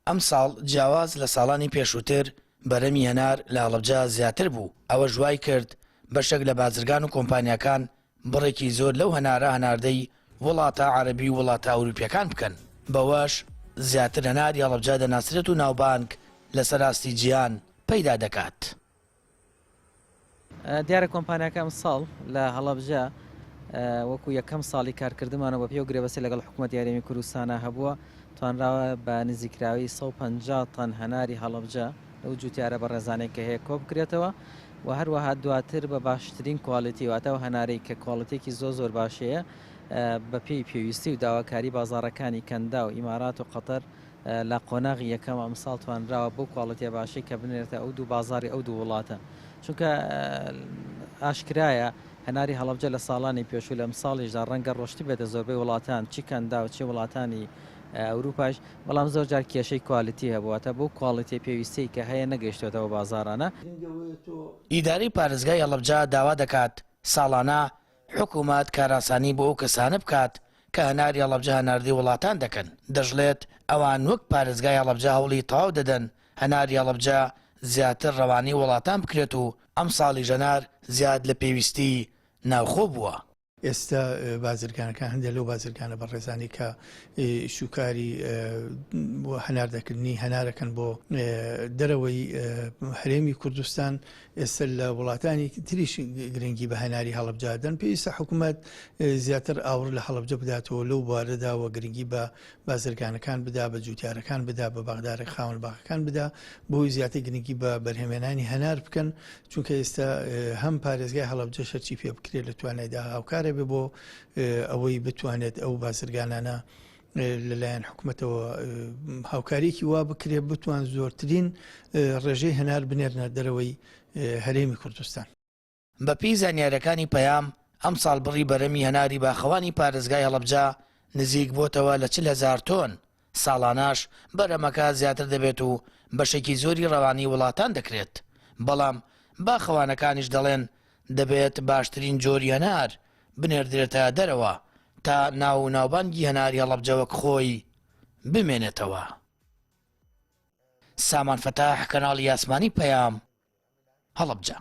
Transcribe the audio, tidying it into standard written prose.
ئەمساڵ جیاواز لە ساڵانی پێشووتر بەرهەمی هەنار لە هەڵەبجە زیاتر بوو، ئەوەش وایکرد بەشێک لە بازرگان و کۆمپانیاکان بڕێکی زۆر لەو هەنارە هەناردەی وڵاتە عەرەبی و وڵاتە ئەوروپییەکان بکەن، بەوەش زیاتر هەناری هەڵەبجە دەناسرێت و ناوبانگ لەسەر ئاستی جیهان پەیدا دەکات. دیارە کۆمپانیاکە ئەمساڵ لە هەڵەبجە وەکو یەکەم ساڵی کارکردمانەوە بە پێی و گرێبەستی لەگەڵ حکوومەتی هەرێمی کوردستانە هەبووە توانراوە بە نزیکراوی 150 تەن هەناری هەڵەبجە لەو جوتیارە بەڕێزانەی کە هەیە کۆبکرێتەوە و هەروەها دواتر بە باشترین کوالیتی واتە ئەو هەنارەی کە کواڵیتێکی زۆر زۆر باشەیە بە پێی پێویستی و داواکاری بازاڕەکانی کەنداو، ئیمارات و قەتەر لە قۆناغی یەکەم ئەمساڵ توانراوە بەو کواڵیتیە باشەی کە بنێرێتە ئەو دوو بازاڕی ئەو دوو وڵاتە چونکە ئاشکرایە هەناری هەڵەبجە لە ساڵانی پێشوو لە ئەمساڵیشدا ڕەنگە ڕۆشتبێتە زۆربەی وڵاتان چی کەنداو چی وڵاتانی ئەوروپاش بەڵام زۆر جار کێشەی کوالیتی هەبوو واتە بەو کواڵیتیە پێویستەی کە هەیە نەگەیشتۆتە ئەو بازاڕانە. ئیدارەی پارێزگای هەڵەبجە داوا دەکات ساڵانە حکومەت کارئاسانی بۆ ئەو کەسانە بکات کە هەناری هەڵەبجە هەناردەی وڵاتان دەکەن، دەشڵێت، ئەوان وەک پارێزگای هەڵەبجە هەوڵی تەواو دەدەن هەناری هەڵەبجە زیاتر ڕەوانەی وڵاتان بکرێت و ئەمساڵیش هەنار زیاد لە پێویستی ناوخۆ بووە. ئێستا بازرگانەکان هەندێک لەو بازرگانە بەڕێزانی کە شوکاری هەناردەکردنی هەنارەکەن بۆ دەرەوەی هەرێمی کوردستان ئێستا لە وڵاتانی تریش گرنگی بە هەناری هەڵەبجە دەن پێویستە حکوومەت زیاتر ئاوڕ لە هەڵەبجە بداتەوە لەو بوارەدا و گرنگی بە بازرگانەکان بدا بە جوتیارەکان بدا بە باغدارە خاوەن باخەکان بدا بۆی زیاتر گرنگی بە بەرهەمێنانی هەنار بکەن چونکە ئێستا هەم پارێزگای هەڵەبجە شەرچی پێ بکرێت لە توانایدا هاوکارە بێ بۆ ئەوەی بتوانێت ئەو بازرگانانە لەلایەن حکوومەتەوە هاوکاریکی وا بکرێت بتوان زۆرترین ڕێژەی هەنار بنێرنە دەرەوەی هەرێمی کوردستان. بەپێی زانیارییەکانی پەیام، ئەمساڵ بڕی بەرهەمی هەناری باخەوانی پارێزگای هەڵەبجە نزیک بۆتەوە لە 40 هەزار تۆن، ساڵانەش بەرهەمەکە زیاتر دەبێت و بەشێکی زۆری ڕەوانەی وڵاتان دەکرێت، بەڵام باخەوانەکانیش دەڵێن دەبێت باشترین جۆری هەنار بنێردرێتە دەرەوە تا ناو و ناوبانگی هەناری هەڵەبجە وەک خۆی بمێنێتەوە. سامان فەتاح، کەناڵی ئاسمانی پەیام، هەڵەبجە.